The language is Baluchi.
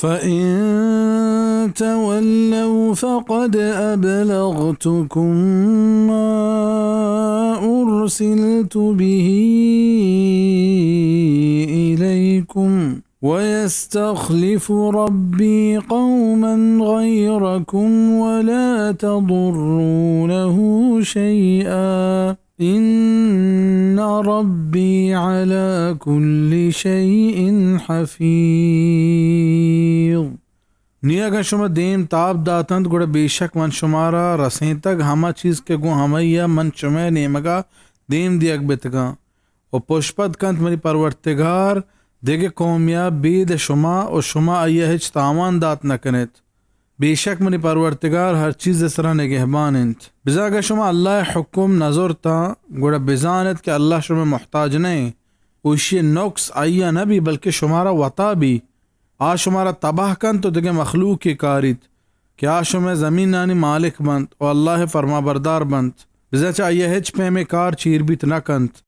فإن تولوا فقد أبلغتكم ما أرسلت به إليكم ويستخلف ربي قوما غيركم ولا تضرونه شيئا إن ربي على كل شيء حفيظ۔ نی اگاں شما دیم تاب داتنت، گڑا بے شک من شمارا رسینتگ ہما چیز کہ گوں ہمائی ء من شمئے نیمگا دیم دیگ بتگاں، و پشپد کنت منی پرورتگار دگہ قومیا بید شما، و شما آئیا ہچ تاوان دات نہ کنیت۔ بے شک منی پرورتگار ہر چیز ء سرا نگہبان انت۔ بزاں اگاں شما اللہ ء حکم نہ زرتاں، گڑا بزانت کہ اللہ شمئے محتاج نہ انت، و ایشی ء نقص آئیا نہ بی، بلکہ شمارا وتا بی۔ آ شمارا تباہ کنت و دگہ مخلوقے کاریت کہ آ شمئے زمینانی مالک بنت و اللہ ء فرمانبردار بنت۔ بزاں چہ آئیا ہچ پیمیں کار چیر بیت نہ کنت۔